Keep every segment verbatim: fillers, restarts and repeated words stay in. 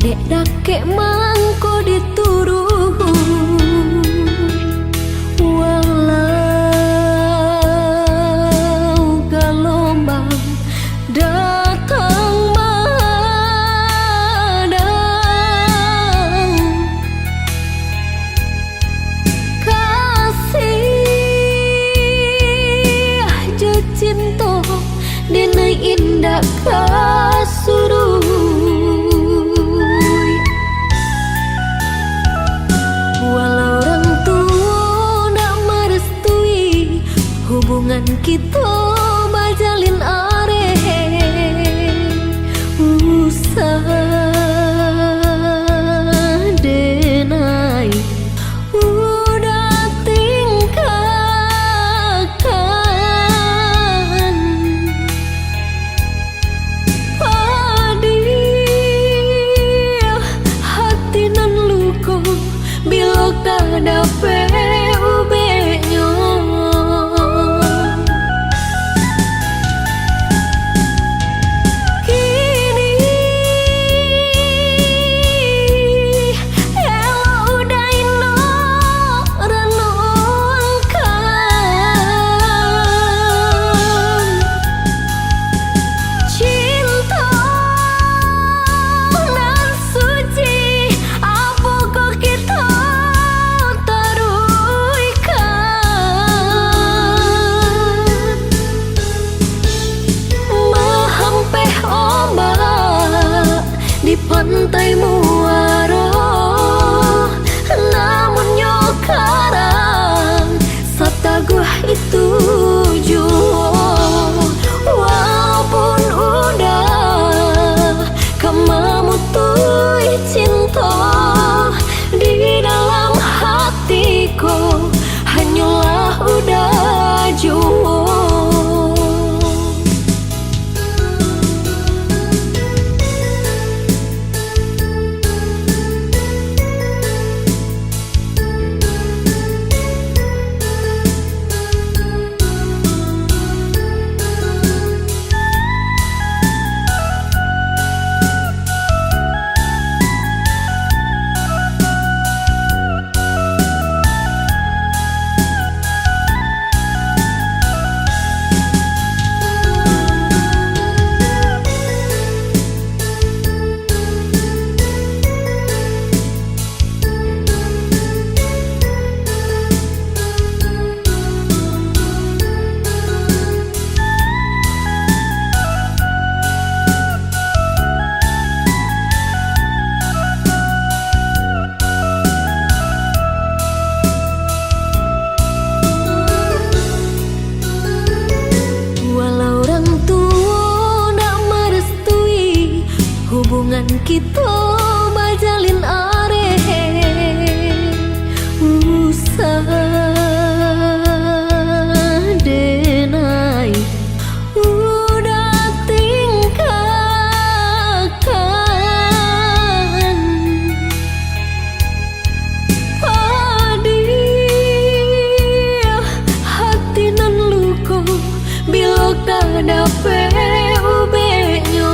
Dek dakek mangko dituruh, walau galombang datang madang. Kasih jo cinto, denai indak ka suruik. Walau urang tuo ndak marestui hubungan kito bajalin areh, usah denai udah tingkahkan. Padiah hati nan luko, bilo ka dapek ubeknyo. Kini elok udah inok ranuangkan. Cinto nan suci, apokoh kito taruihkan? Mahampeh ombak di pantai muaro, namunnyo karang sataguah itu juo. Walaupun udah ka mamutuih cinto, di dalam hati ko hanyolah udah juo. Walau urang tuo ndak marestui hubungan kito bajalin areh, usah denai udah tingkahkan. Padiah hati nan luko, bilo ka dapek ubeknyo.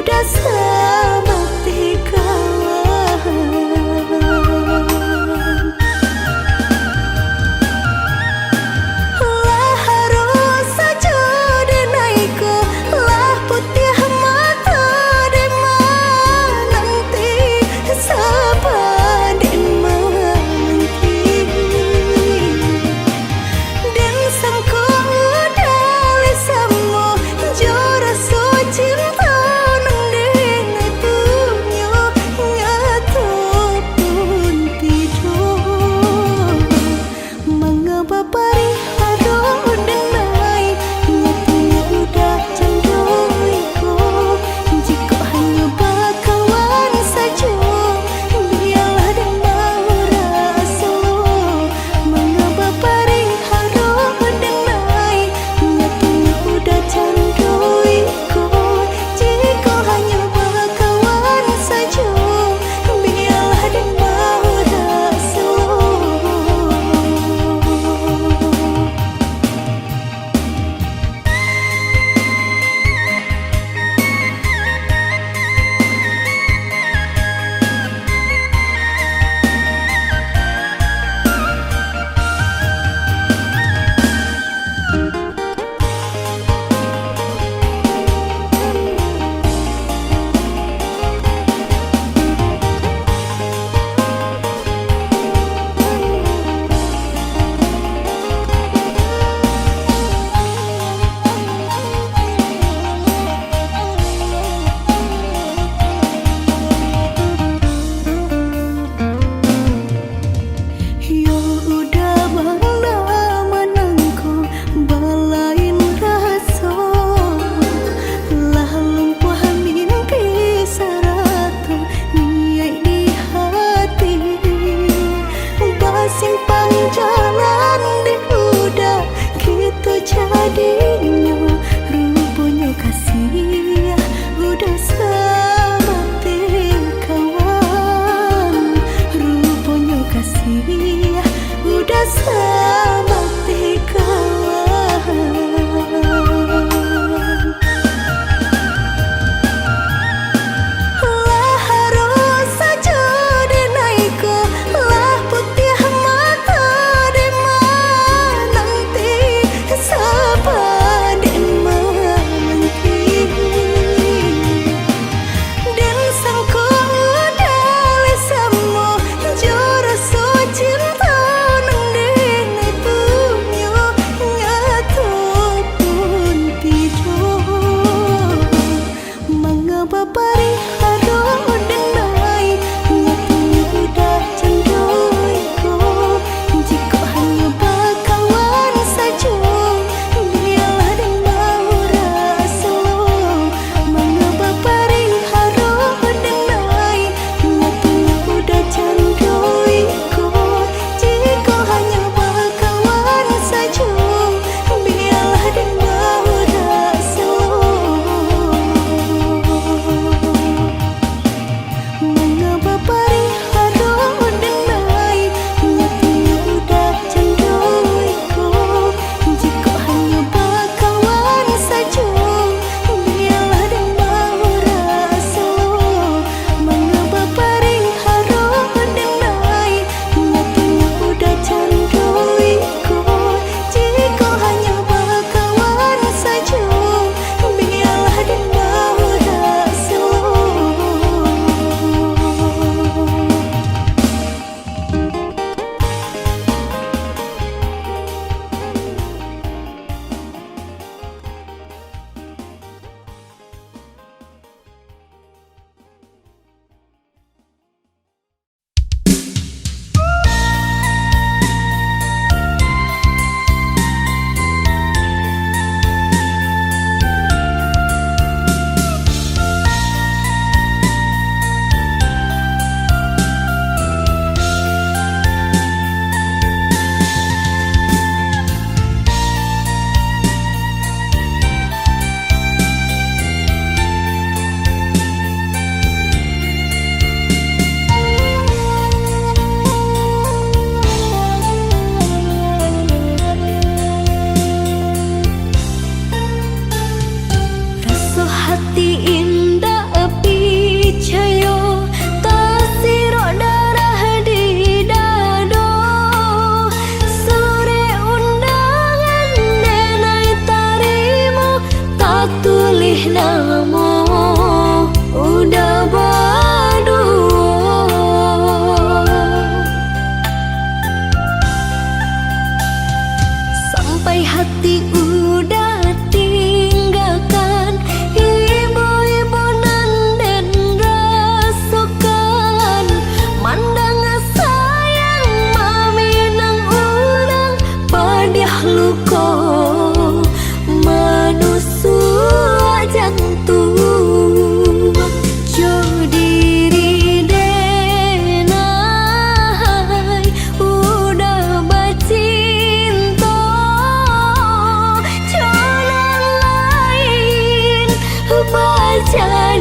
Dasa bakti kawan. Lah haruih sajo den aiko, lah putiah mato den mananti, saba den mananti. Den sangko udah lai samo jo raso cinto nan den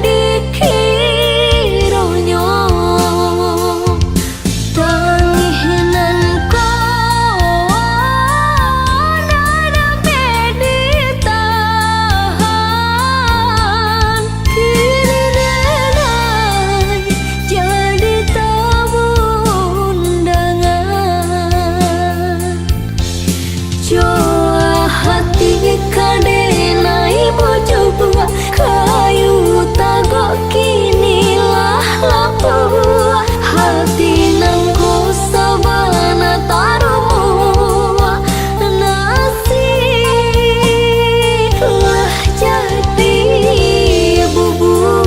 Dikironyo tangih nan ko nan dapek ditahan, kini denai jadi tabun dangan. Coa hati ka denai bacubuak, kayu tagak kini lah lapuak. Hati nan ko sabana tarumuak, nasi lah jadi bubur.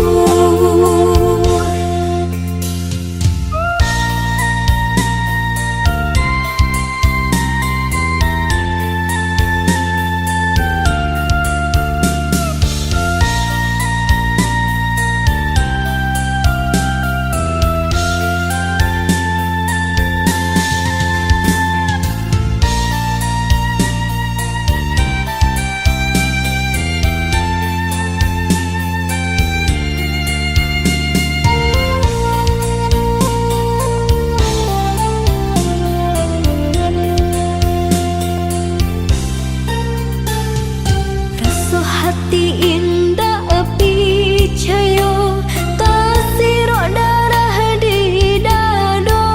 Raso hati indak picayo, tasirok darah di dado.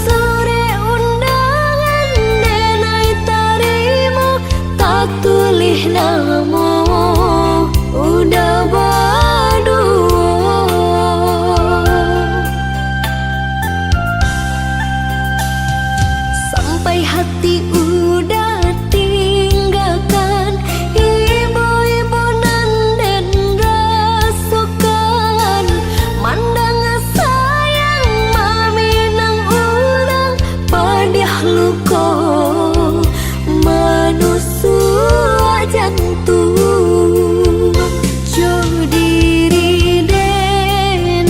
Surek undangan denai tarimo, tatulih namo Uda baduo. Sampai hati Uda tinggakan, ibo-ibo nan den rasokan. Mandanga sayang maminang urang, padiah luko manusuak jantuang. Jo diri denai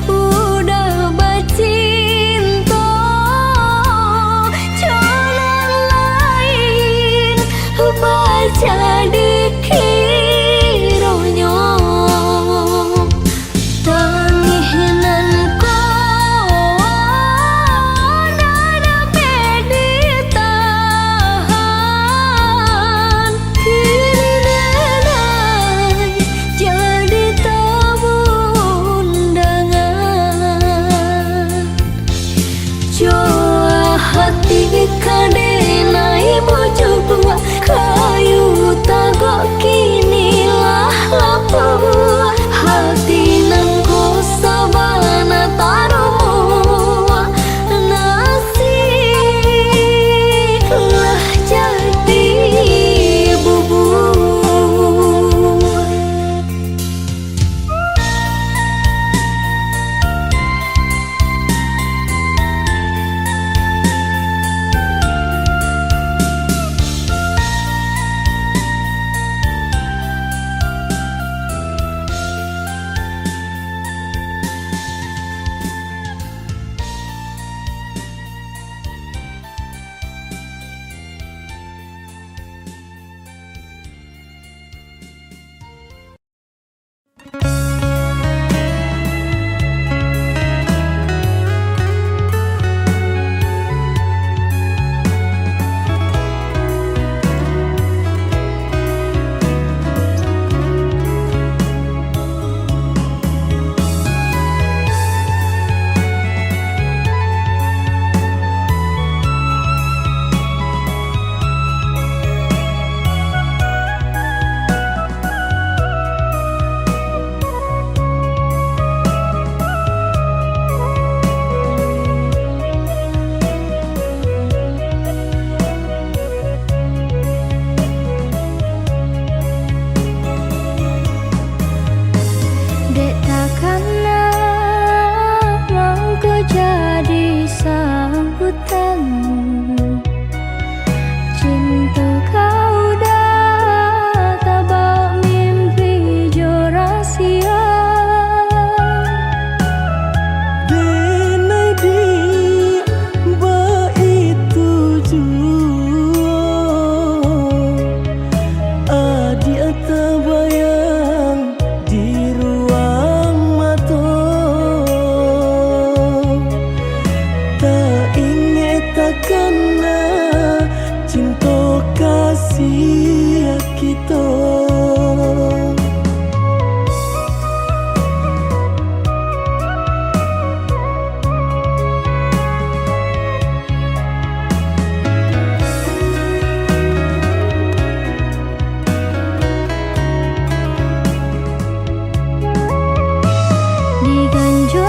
Uda bacinto, jo nan lain bajadi kironyo. Tangih nan ko nan dapek ditahan, kini denai jadi tabun dangan. Coa hati ka denai bacubuak, kayu tagak kini lah lapuak. Hati nan ko sabana tarumuak, nasi lah jadi bubur.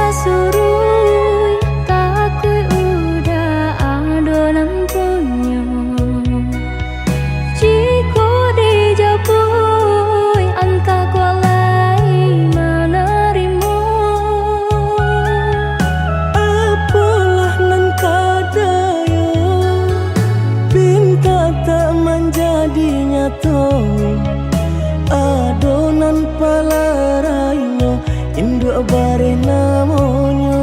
Suruik, takuik udah ado nan punyo. Jikok dijapuik, antah kualah lai manarimo. Apolah nan ka dayo, pinta tak manjadi nyato. Ado nan palarainyo, induak bareh namonyo.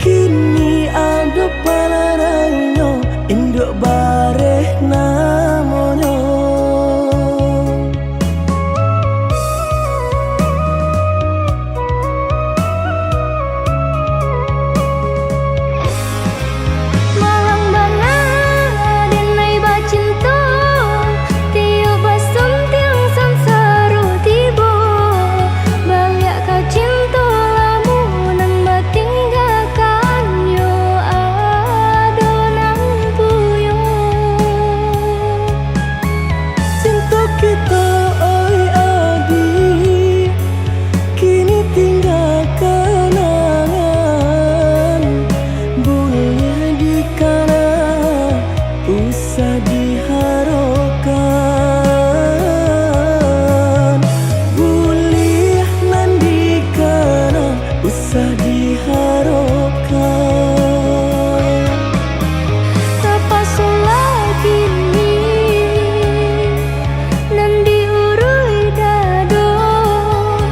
Kini ado palarainyo, induak bareh namonyo. Malang bana denai bacinto, tiok basuntiang sansaro tibo. Baliak ka cinto lamo nan batinggakan, yo ado nan puyo. Cinto kito, oi adiak, kini tingga kanangan. Buliah dikana, usah diharokan. Buliah nan dikana, usah diharokan. Tapasolah kini nan diuruih dado,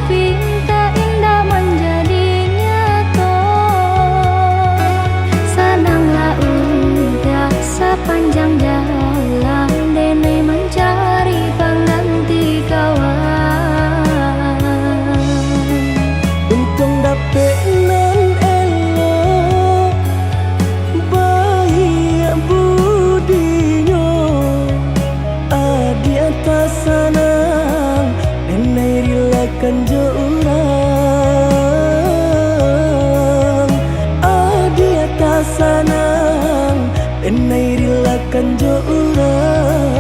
pinta indak manjadi nyato. Sananglah udah sapanjang jalan, denai mancari pangganti kawan. Untuang dapek nan elok, baiak budinyo, adiak tasanang, denai rilakan jo urang. Adiak tasanang, denai rilakan jo urang.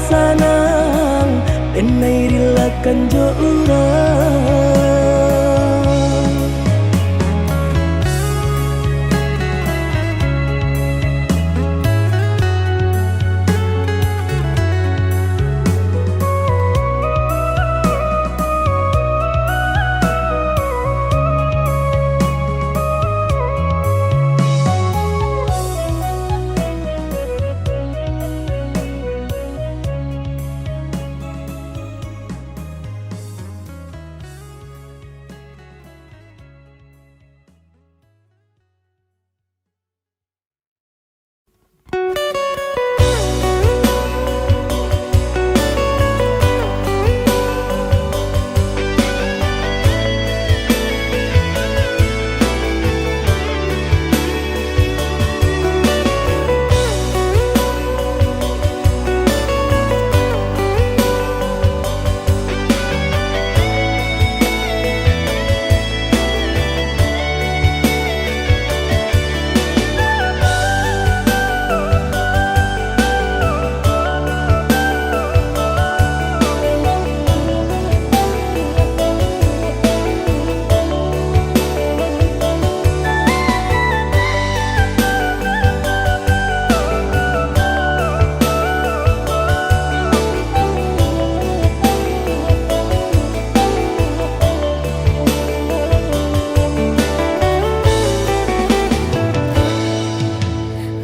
Sanang, denai rilakan jo urang.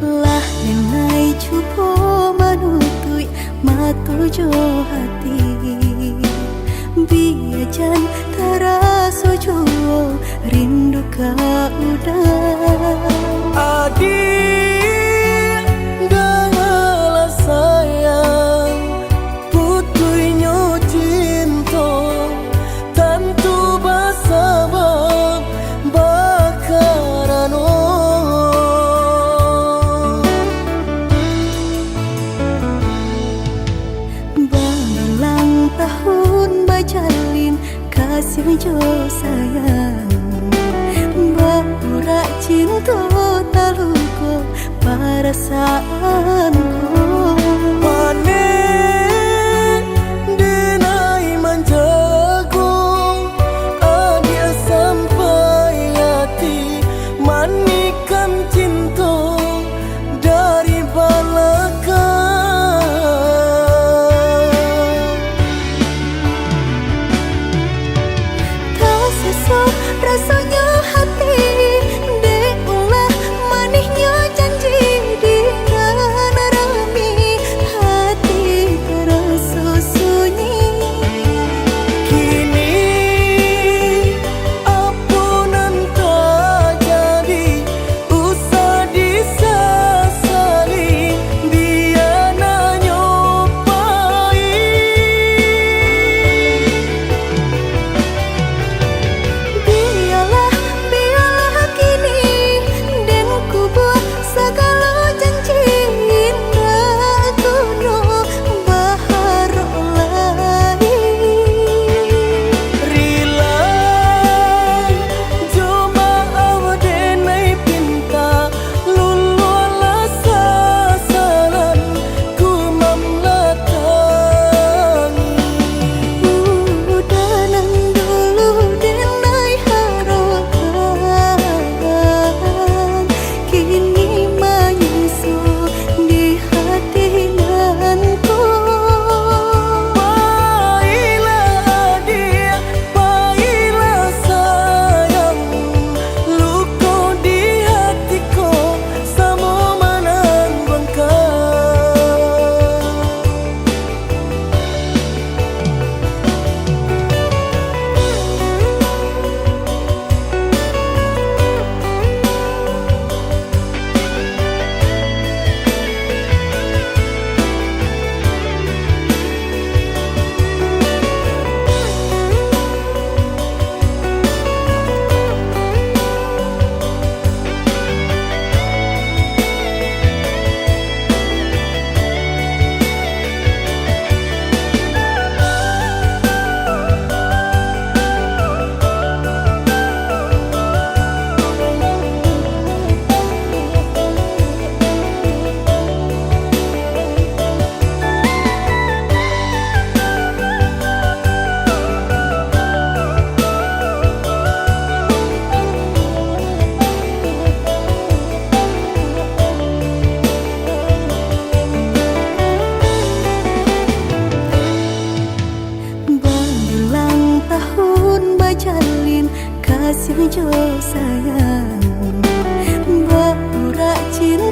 Lah denai cubo manutuik mato jo hati, bia jan taraso juo rindu ka urang. Adiak, dangalah sayang, putuihnyo cinto, tantu basabab bakarano babilang tahun bajalin kasiah jo sayang, baurak cinto taluko parasaanku. Paneh denai manjago adiak sampai ati, manikan cinto dari balakang. Taseso rasonyo hati, dek ulah manihnyo janji di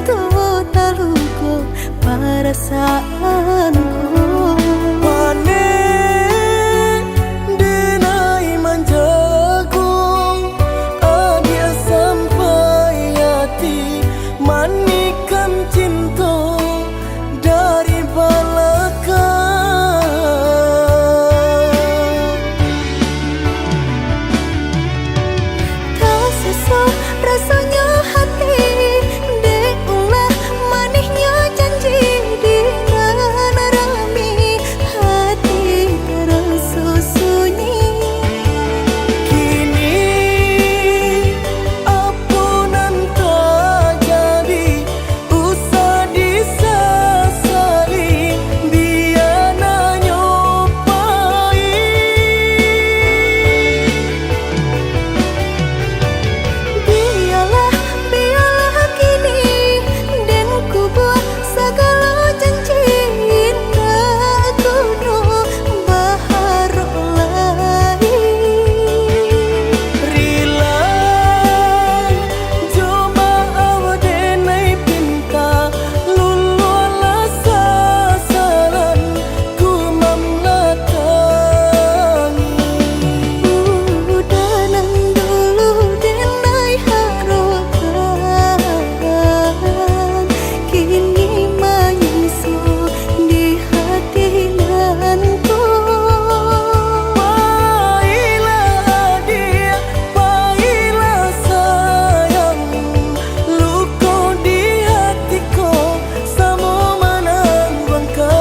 Tu taluko parasaanku. Paneh denai manjago, adiak sampai ati manikam cinto dari balakang. Taseso rasonyo hati, dek ulah manihnyo janji di nan rami, hati taraso sunyi. Kini, apo nan tajadi, usah disasali, bia nanyo pahik. Bialah, bialah kini, den kubua sagalo janji, indak kuno baharok lai. Rila jo maaf denai pinta, luluahlah sasalan ku mamalatangi. Udah nan dulu denai harokan, kini manyiso di hati nan ko. Pailah adiak, pailah sayang, luko di hati ko samo manang bangka.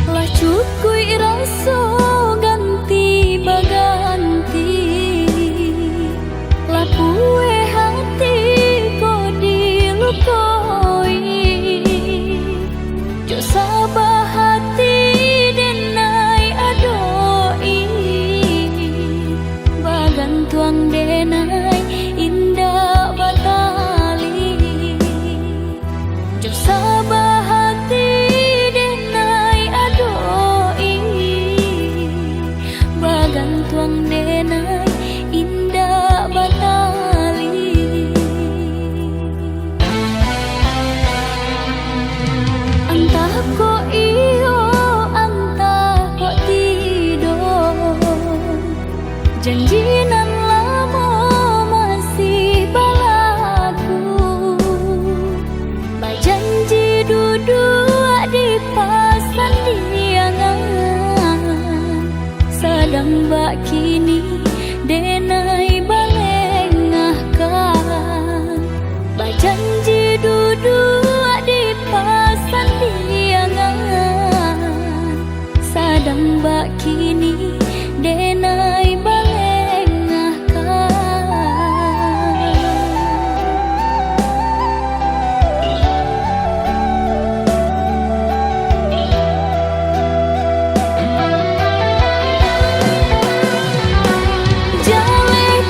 Lah cukuik raso ganti baganti, lah pueh hati ko dilukoi. Jo sabah hati denai adoi, bagantuang denai indak batali. Jo sabah hati denai adoi, bagantuang denai indak batali. Antah kok iyo, antah kok tidak, janji nan lamo masih balaku. Bajanji duduak di pasandiangan, sadang bak kini denai balengahkan. Bajanji duduak di pasandiangan, sadang bak kini denai balengahkan. Jaleh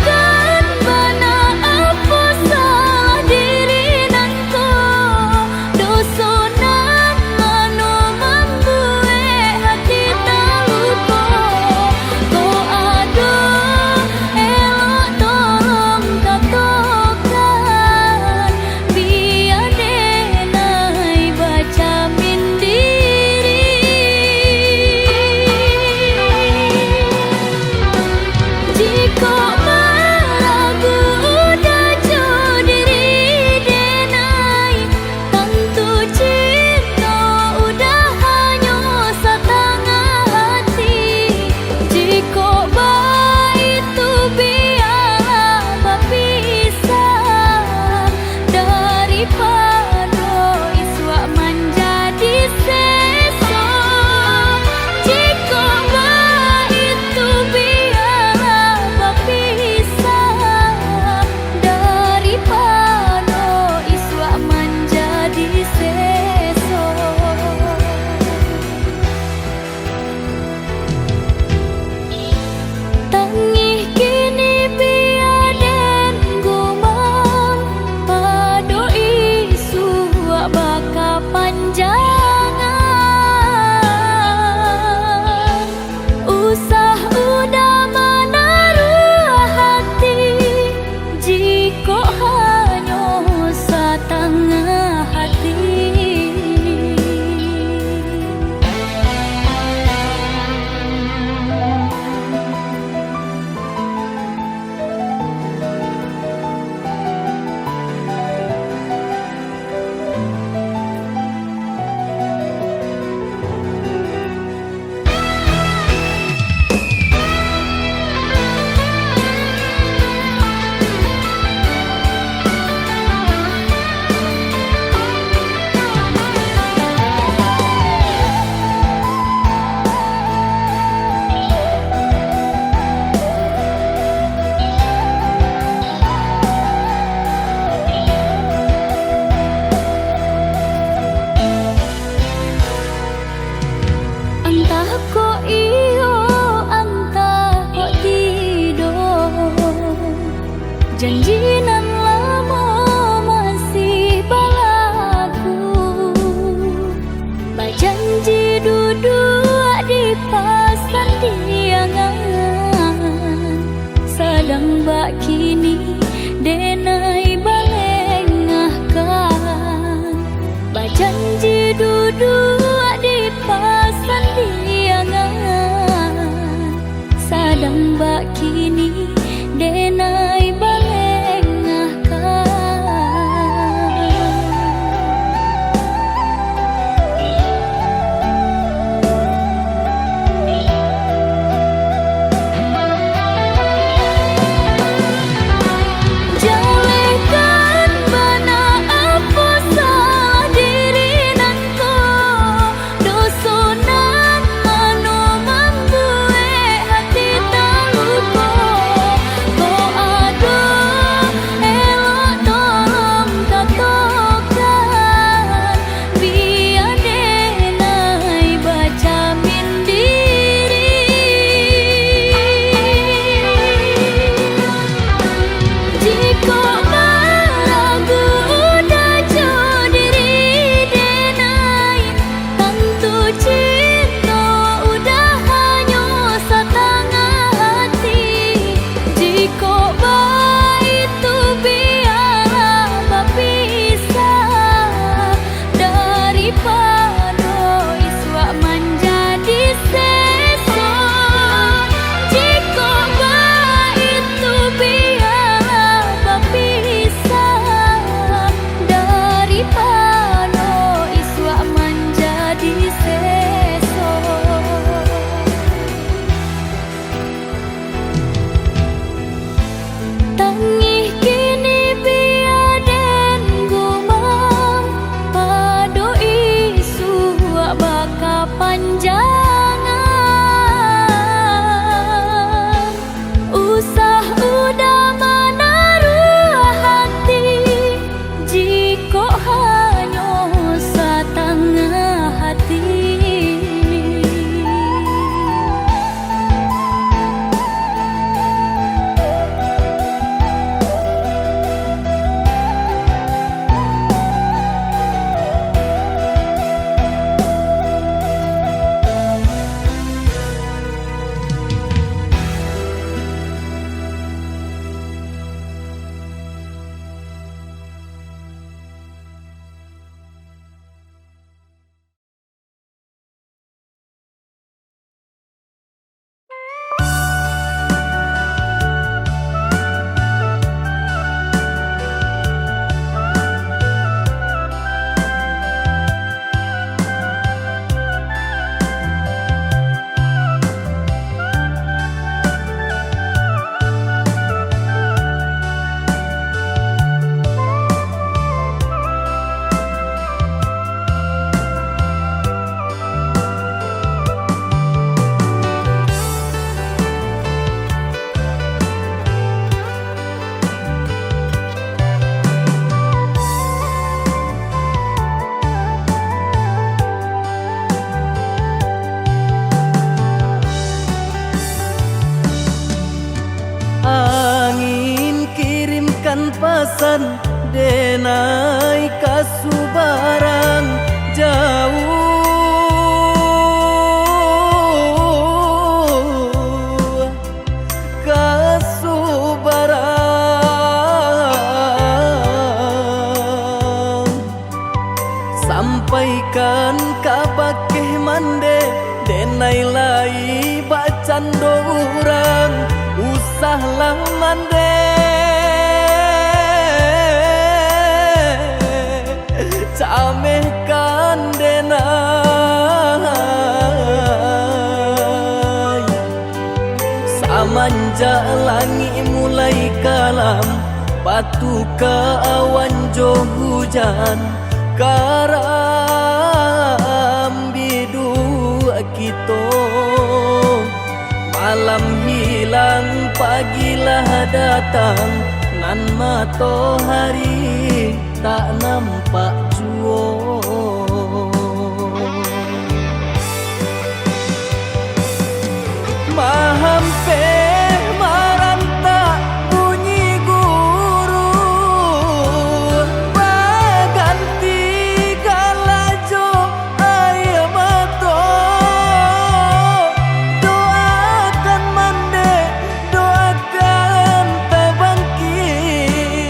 Denai balengahkan, bajanji duduak di pasandiangan, sadang bak kini denai balengahkan. Jalehkan bana apo salah diri nan ko, doso nan mano mambuek hati taluko. Kok ado elok tolong katokan, bia denai bajamin diri. Jikok baragu udah jo diri denai, tantu cinto udah hanyo satangah hati. Jikok baitu, bialah bapisah, daripado isuak manjadi seso. Jikok baitu, bialah bapisah, daripado isuak manjadi seso. Tangih kini bia den gumam, pado isuak bakapanjangan. Usah udah manaruah hati, jikok hanyo satangah hati. Angin kirimkan pasan, denai ka subarang jauah, ka subarang. Sampaikan ka bakeh mandeh, denai lai bacando urang, usahlah mandeh, camehkan denai. Samanjak langik mulai kalam, batuka awan jo hujan, karam biduak kito. Malam hilang, pagilah datang, nan matohari tak nampak juo. Mahampeh marantak bunyi guru, baganti galajo aia mato. Doakan mandeh, doakan tabangkik.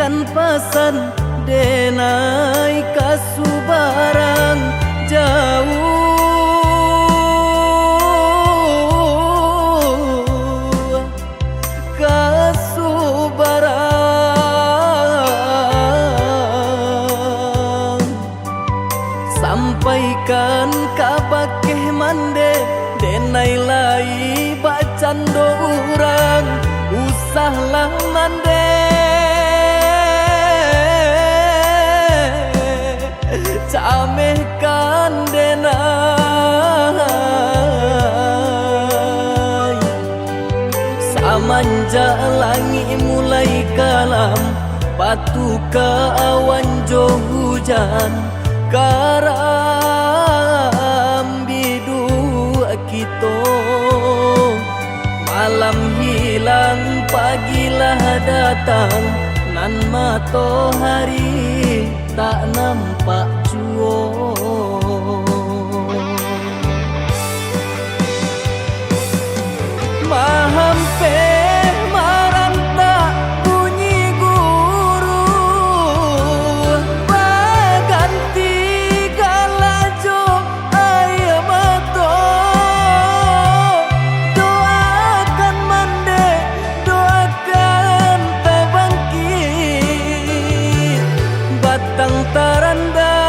Pasan denai ka subarang jauah, ka subarang. Sampaikan ka bakeh mande, denai lai bakcando urang, usahlah mande. Camehkan denai. Samanjak langik mulai kalam, patuka awan jo hujan, karam biduak kito. Malam hilang, pagilah datang, nan matohari tak nampak juo. Mahampeh marantak bunyi guruh, baganti galak jo aia mato. Doakan mande, doakan tabangkik, batang tarandah.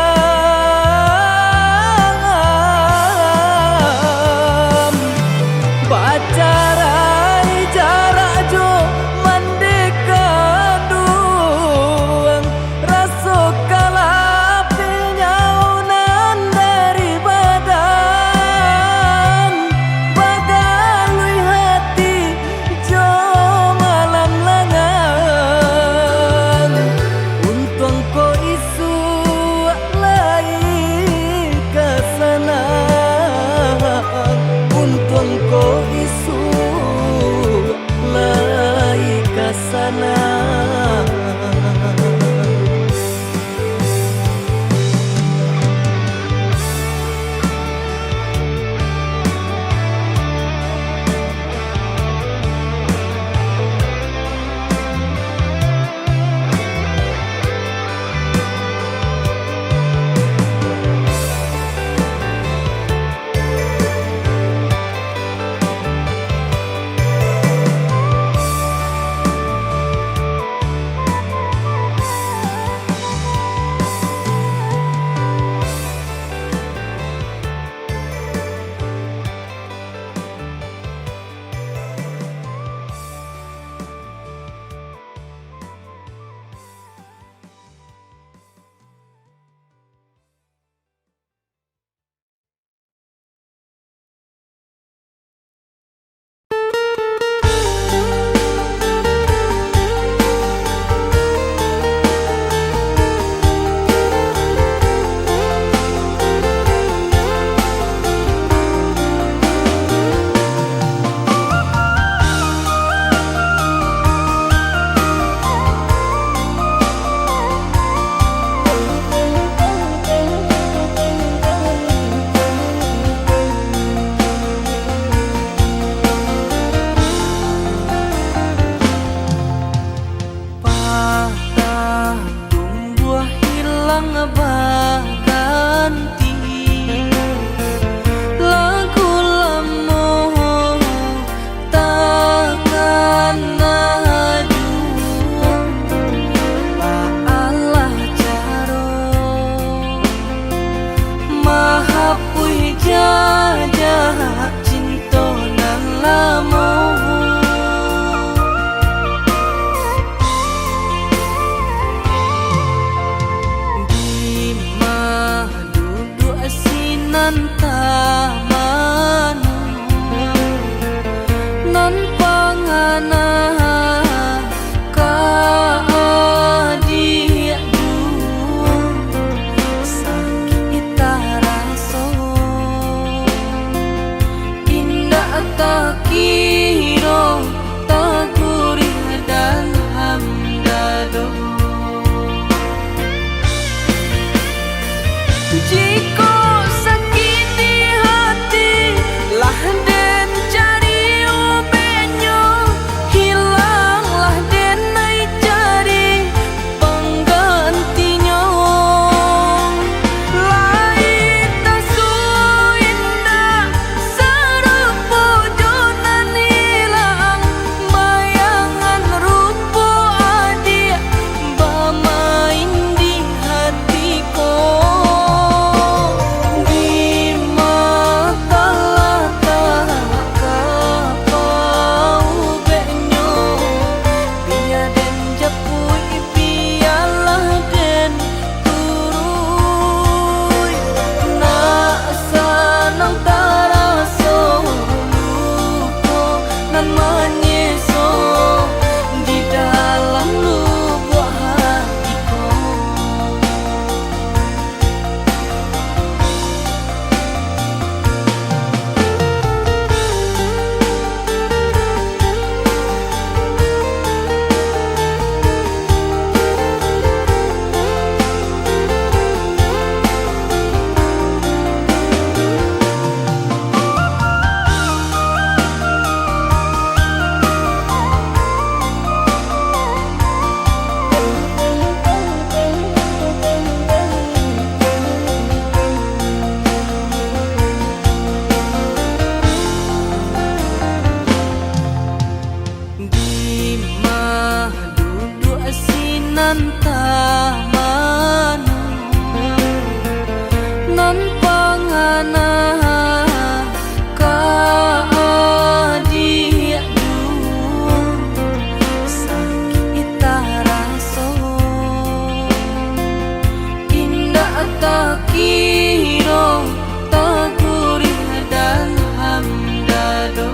Kiro tagurih dalam dado.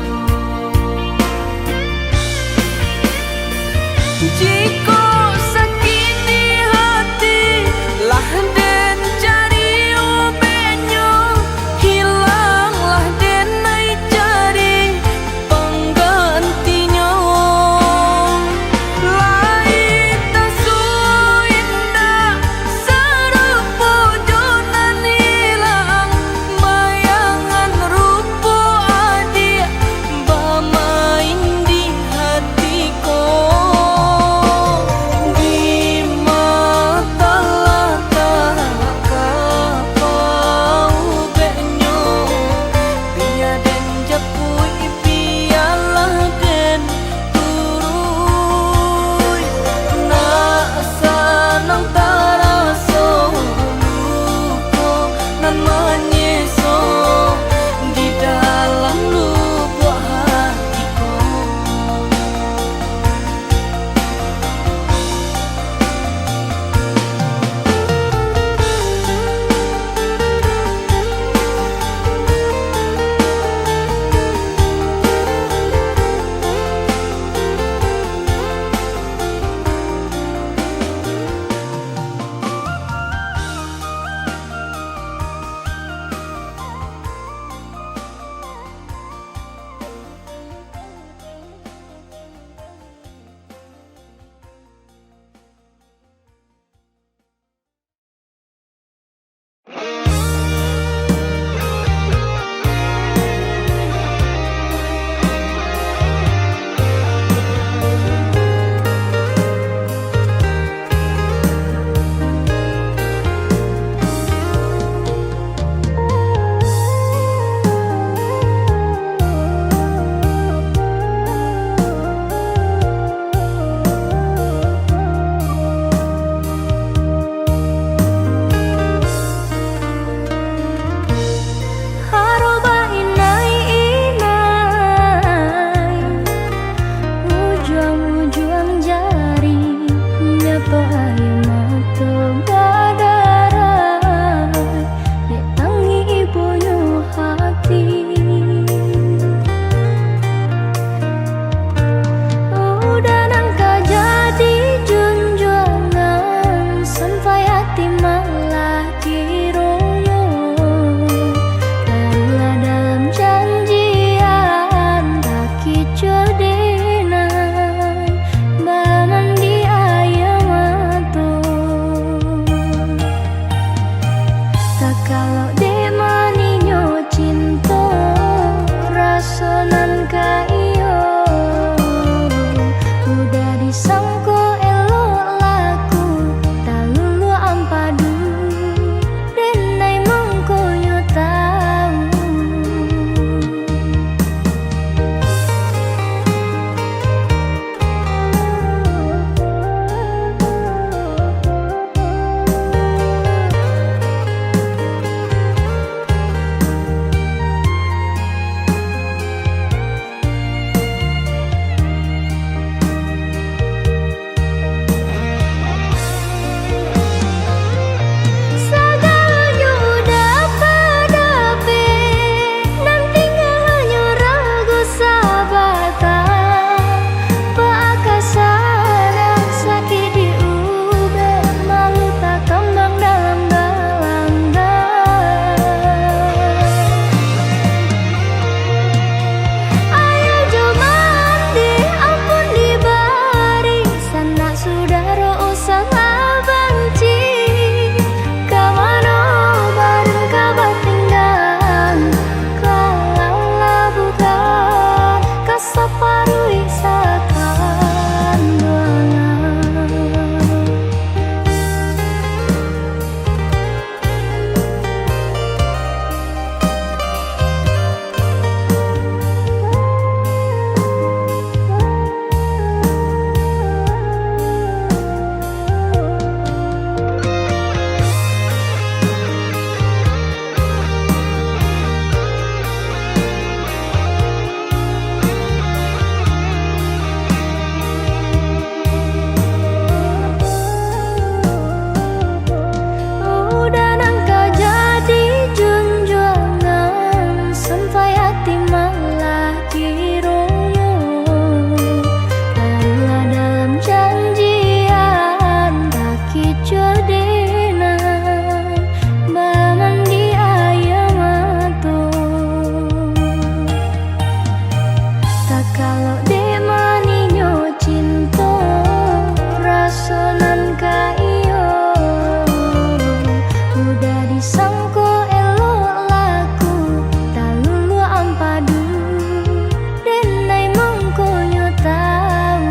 Jikok sakik di hati, lah den cari ubeknyo, hilanglah den ai cari panggantinyo. Lai tasuo indak sarupo jo nan Icuah dek nan bamandi aia mato. Takalok dek maninyo cinto, raso nan ka iyo. Udah disangko elok laku, taluluak ampadu, denai mangkonyo tawu.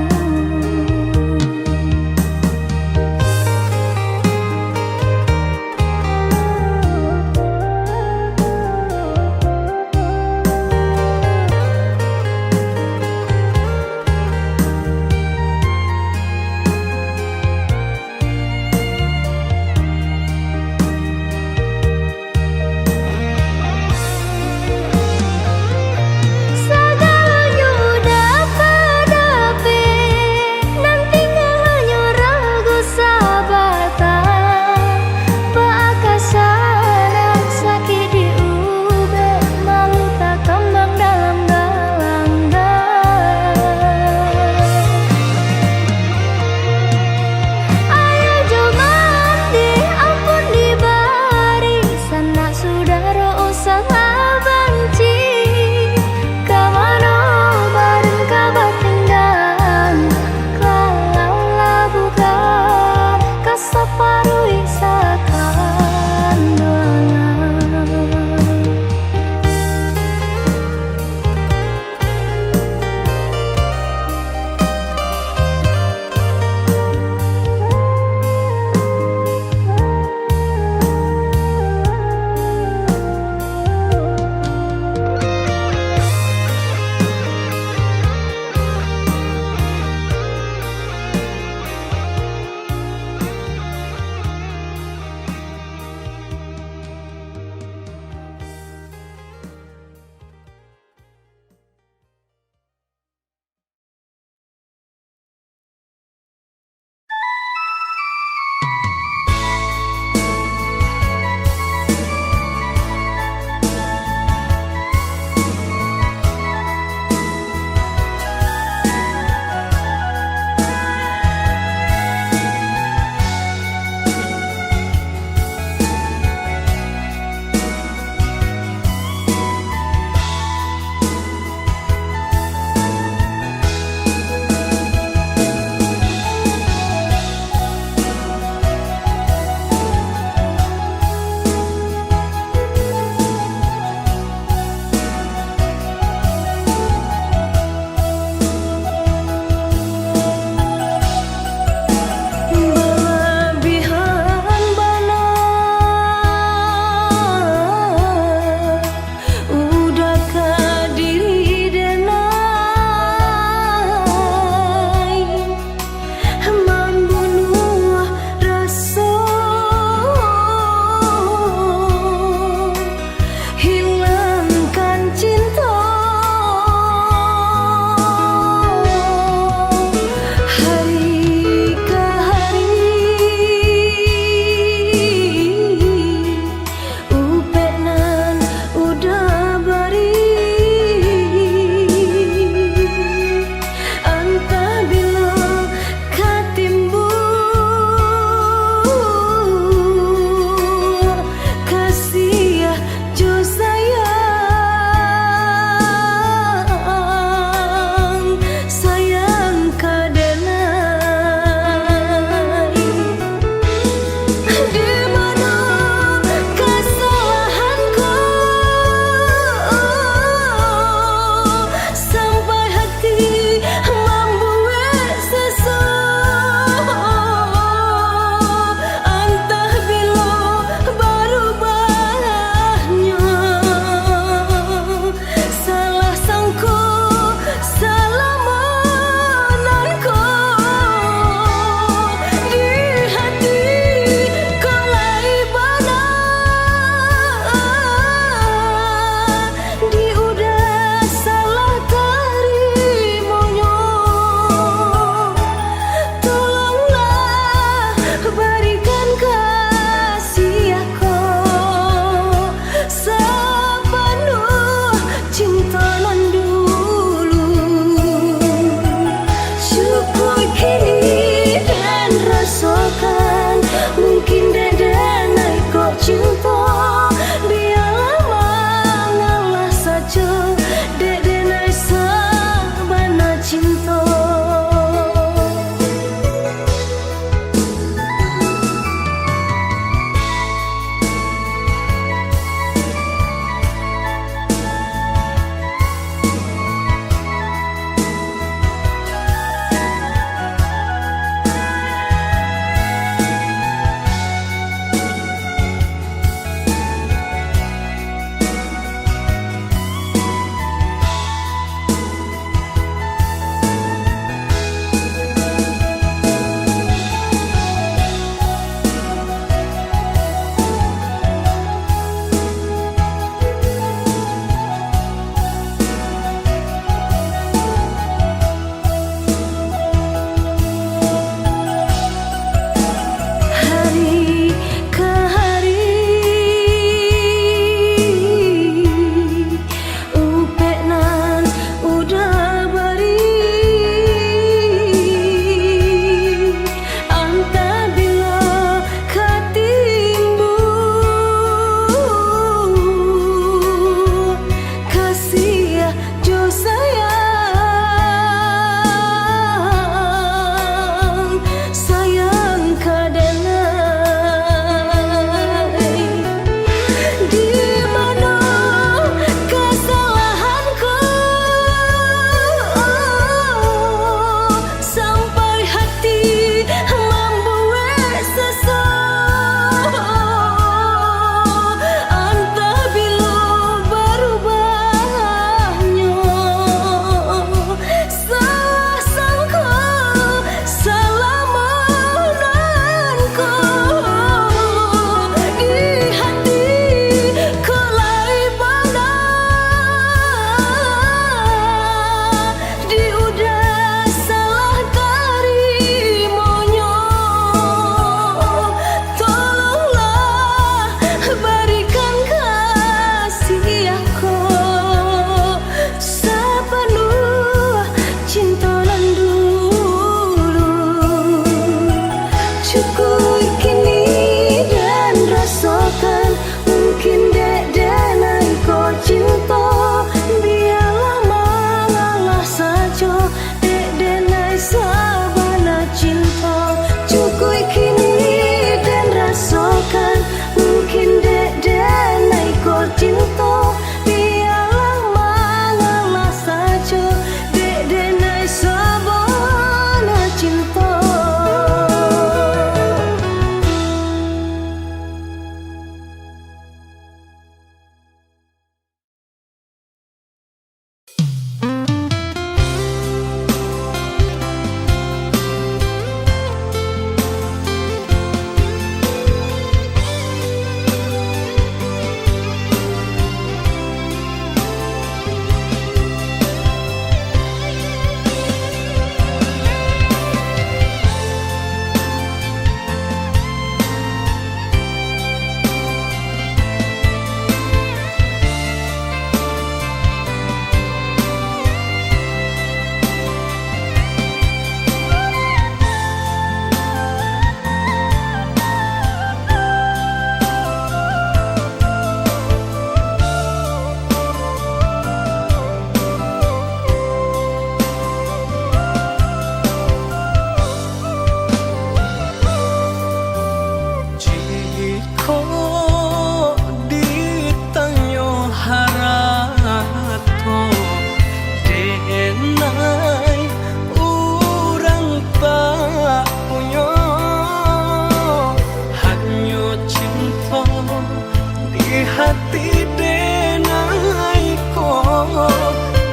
Ati denai ko,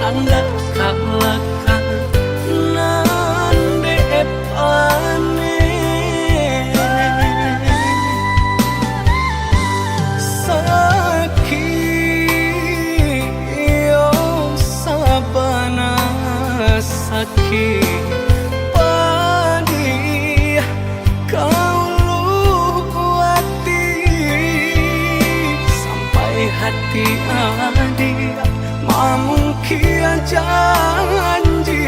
nan dak kalakal, nan dek panek. Sakik, iyo sabana sakik, padih ka ulu ati, sampai hati adiak mamungkia janji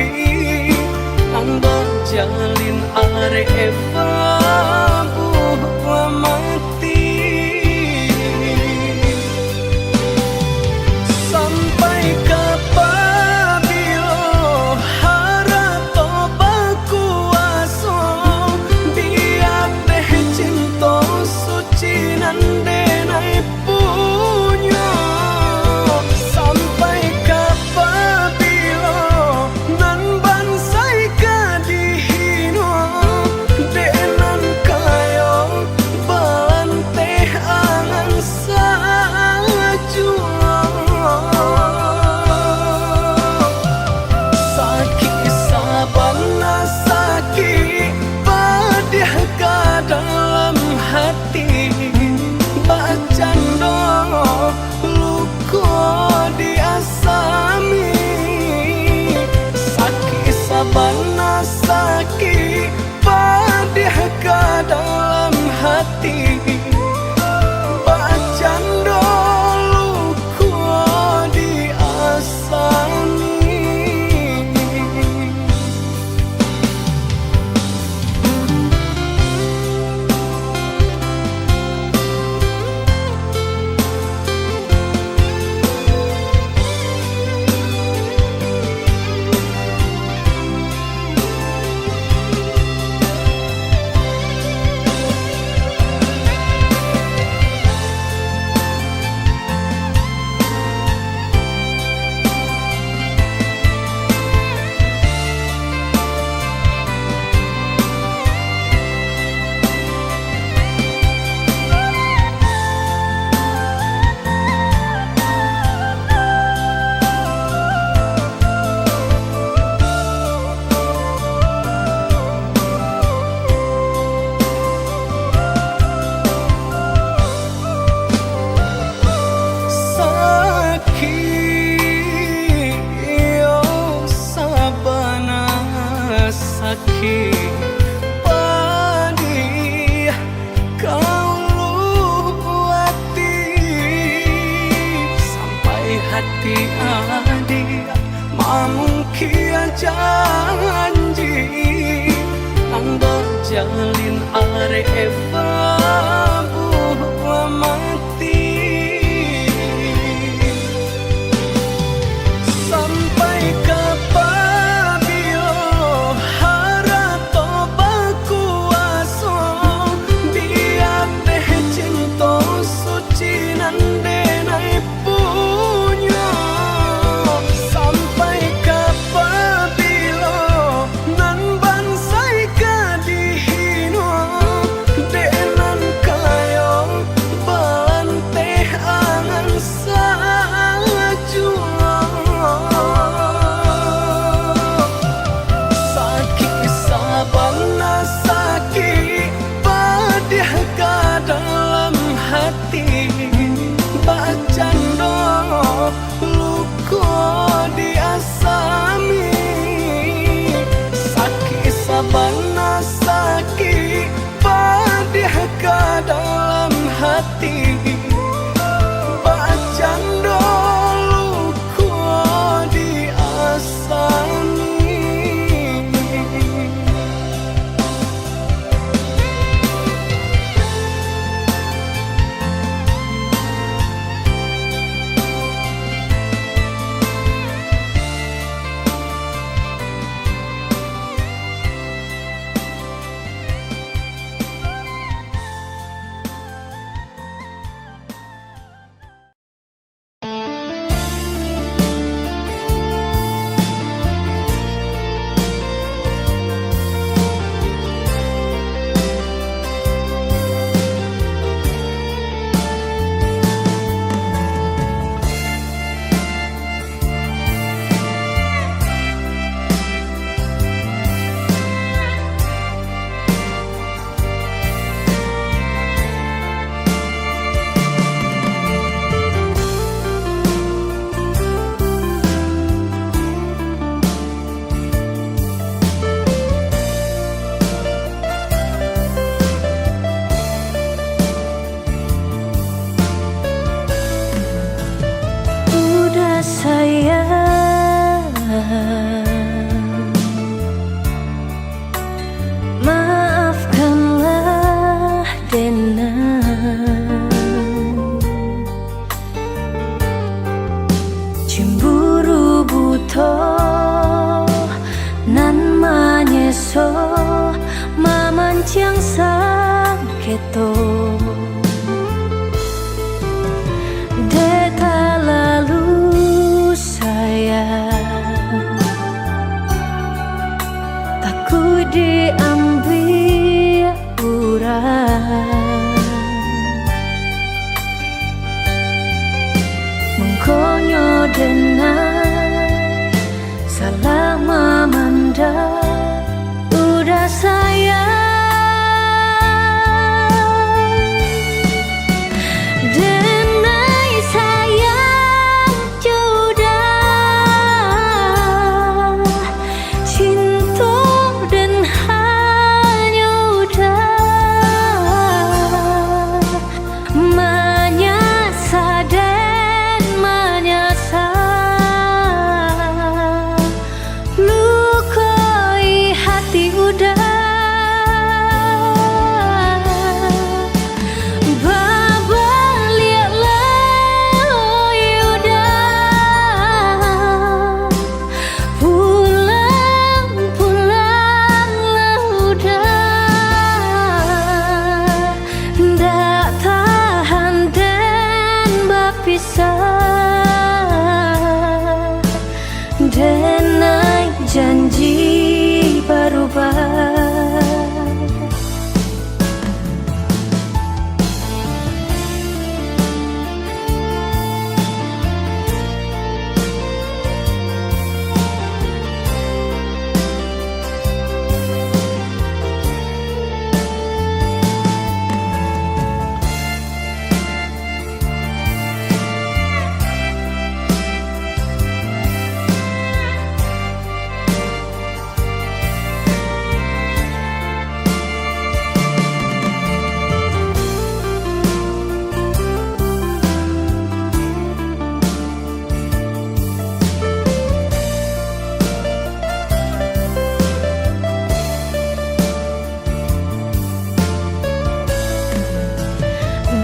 nan bajalin arek babuah mati. Sampai ka pabilo harato bakuaso, di ateh cinto suci nan denai punyo? Sampai ka pabilo nan bansai ka dihino, dek nan kayo balanteh angan sajuo? Sakik sabana sakik, padiah ka dalam hati, bacando luko di asami. Sakik sabana sakik, padiah ka dalam hati, bacando luko di asami. Sakik, iyo sabana sakik, padiah ka ulu ati, sampai hati adiak mamungkia janji nan bajalin arek babuah mati. Sampai ka pabilo harato bakuaso, di ateh cinto suci nan denai punyo? Sampai ka pabilo nan bansai ka dihino, dek nan kayo balanteh angan sajuo? Sakik sabana sakik, padiah ka dalam hati, bacando luko di asami. Sakik sabana sakik, padiah ka dalam hati, bacando luko di asami. Denai. Cemburu buto nan manyeso mamanciang saketo. Dek talalu sayang, takuik diambiak urang. Mangkonyo denai salah mamandang uda sayang. Denai sayang jo uda, cinto den hanyo uda, manyasa den manyasa, lukoi hati uda. Babaliaklah, oi uda, pulang, pulanglah uda, ndak tahan den bapisah. Denai janji barubah.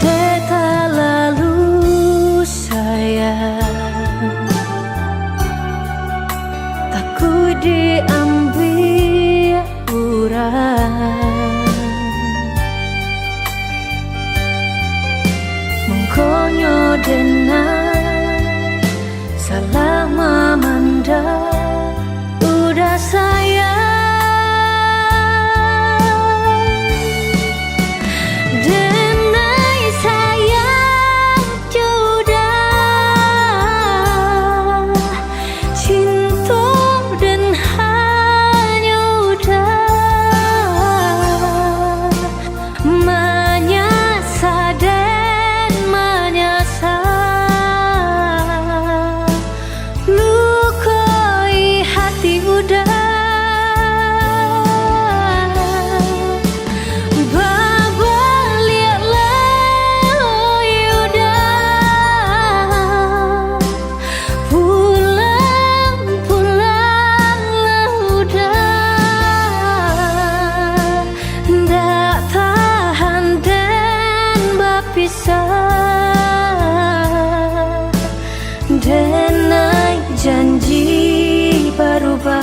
Dek talalu sayang, takuik diambiak urang. Mangkonyo denai salah mamandang uda sayang. Denai sayang jo uda, cinto den hanyo uda, manyasa den manyasa, lukoi hati uda. Babaliaklah, oi uda, pulang, pulanglah uda, ndak tahan den bapisah. Denai janji barubah.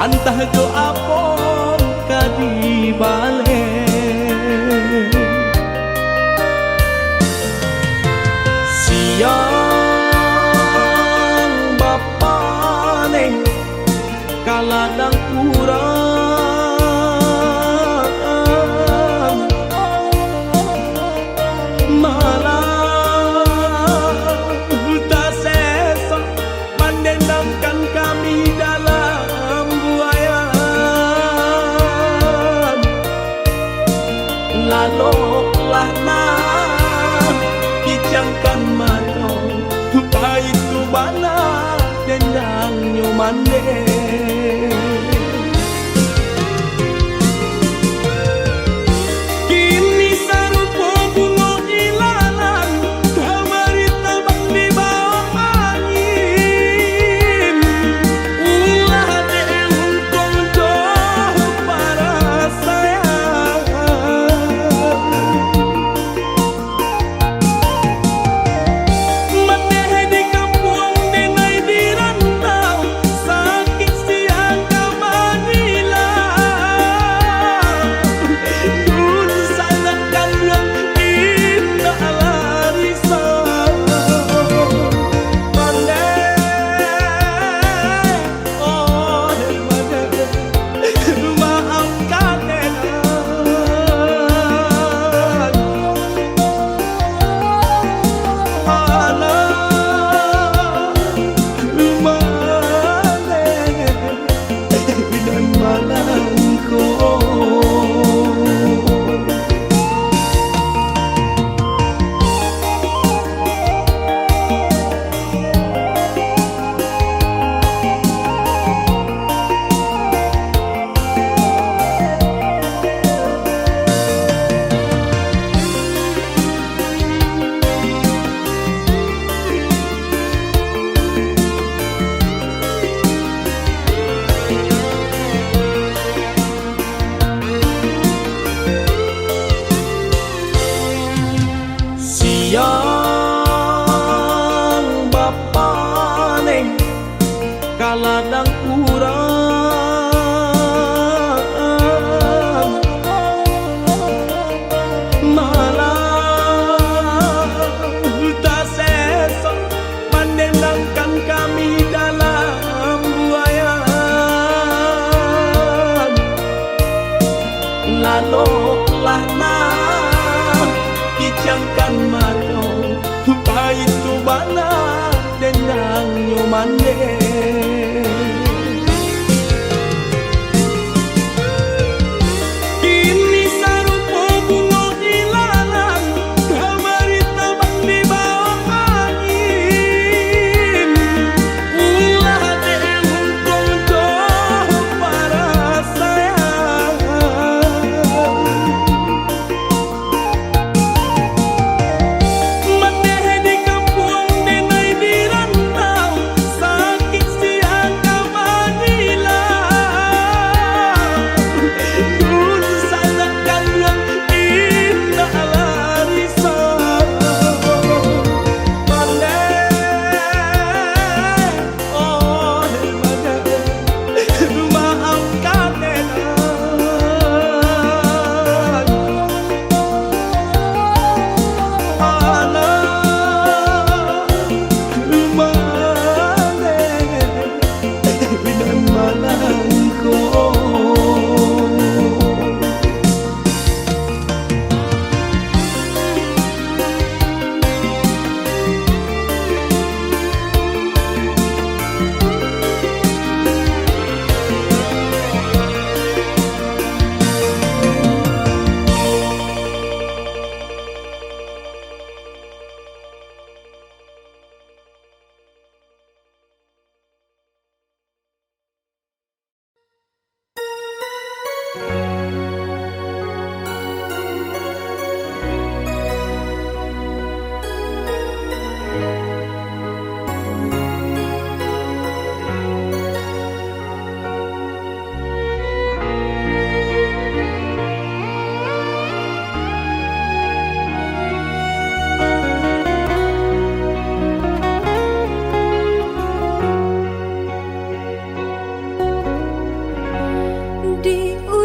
Antah jo apo ka dibaleh. Siang bapaneh ka ladang urang, malam taseso mandendangkan kami dalam buayan. Laloklah nan picangkan mato, baitu bana dendangnyo mandeh. Kini sarupo bungo ilalang, kamari tabang di bawah angin. Ulah dek untuang jo parasaian. Mandeh di kampuang, denai di rantau, sakik siang ka manyilau. Dun sangat kanyang, indak lah risau. Pandai, oh, maafkan enan. Alah, maleh. Nan malangko. Siang bapaneh ka ladang urang, malam taseso mandendangkan kami dalam buayan. Laloklah nan picangkan mato, baitu bana dendangnyo mandeh. Kini sarupo bungo ilalang, kamari tabang di bawah angin. Ulah dek untuang jo parasaian. Mandeh di kampuang, denai di rantau, sakik siang ka manyilau. Dun sangat kanyang, indak lah risau. Pandai, oh, maafkan enan. Alah, maleh. Nan malangko.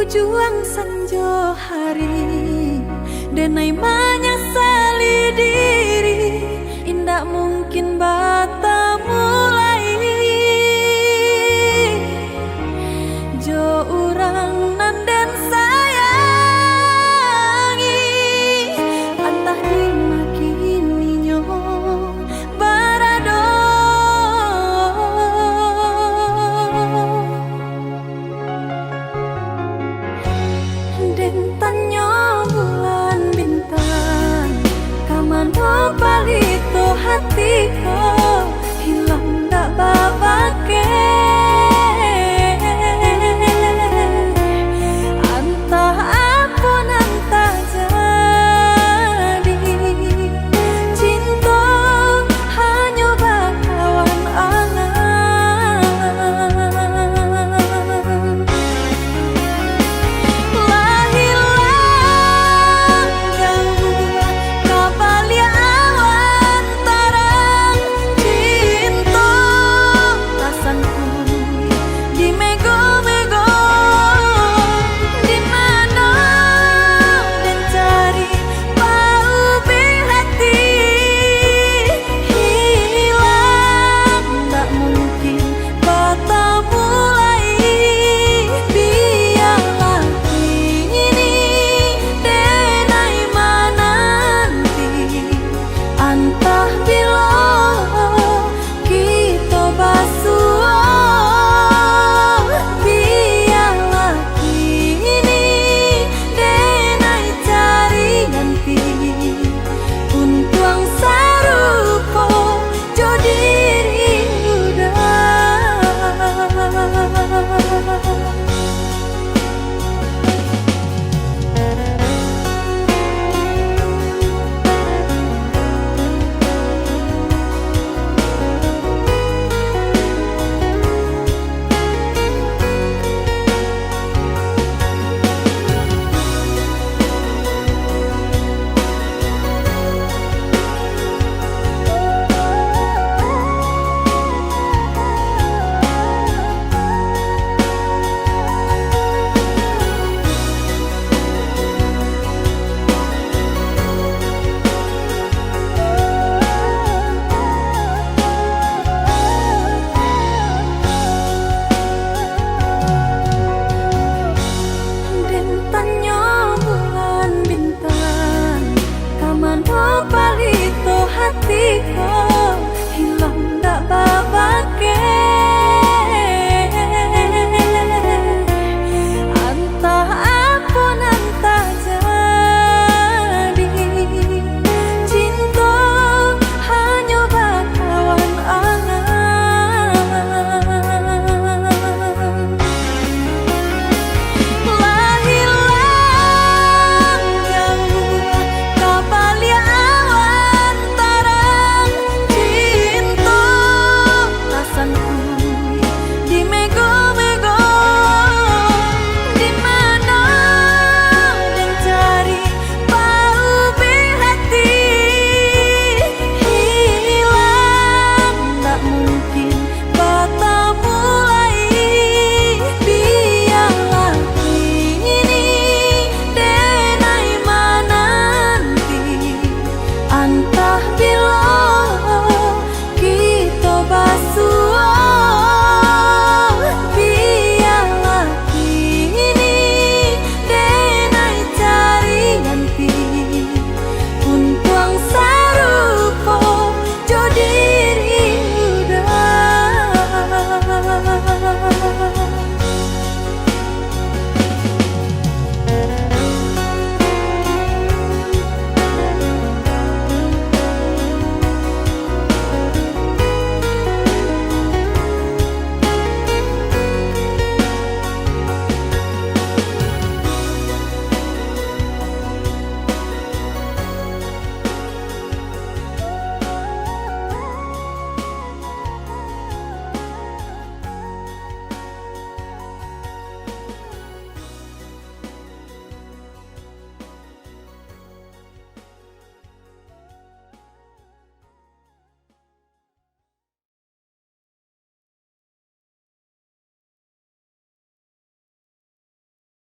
Juang sanjo hari, denai manyasali diri, indak mungkin batamu lai jo urang nan den sayangi, antah di ma kini nyo barado. Den tanyo bulan bintang, ka mano palito hati ko?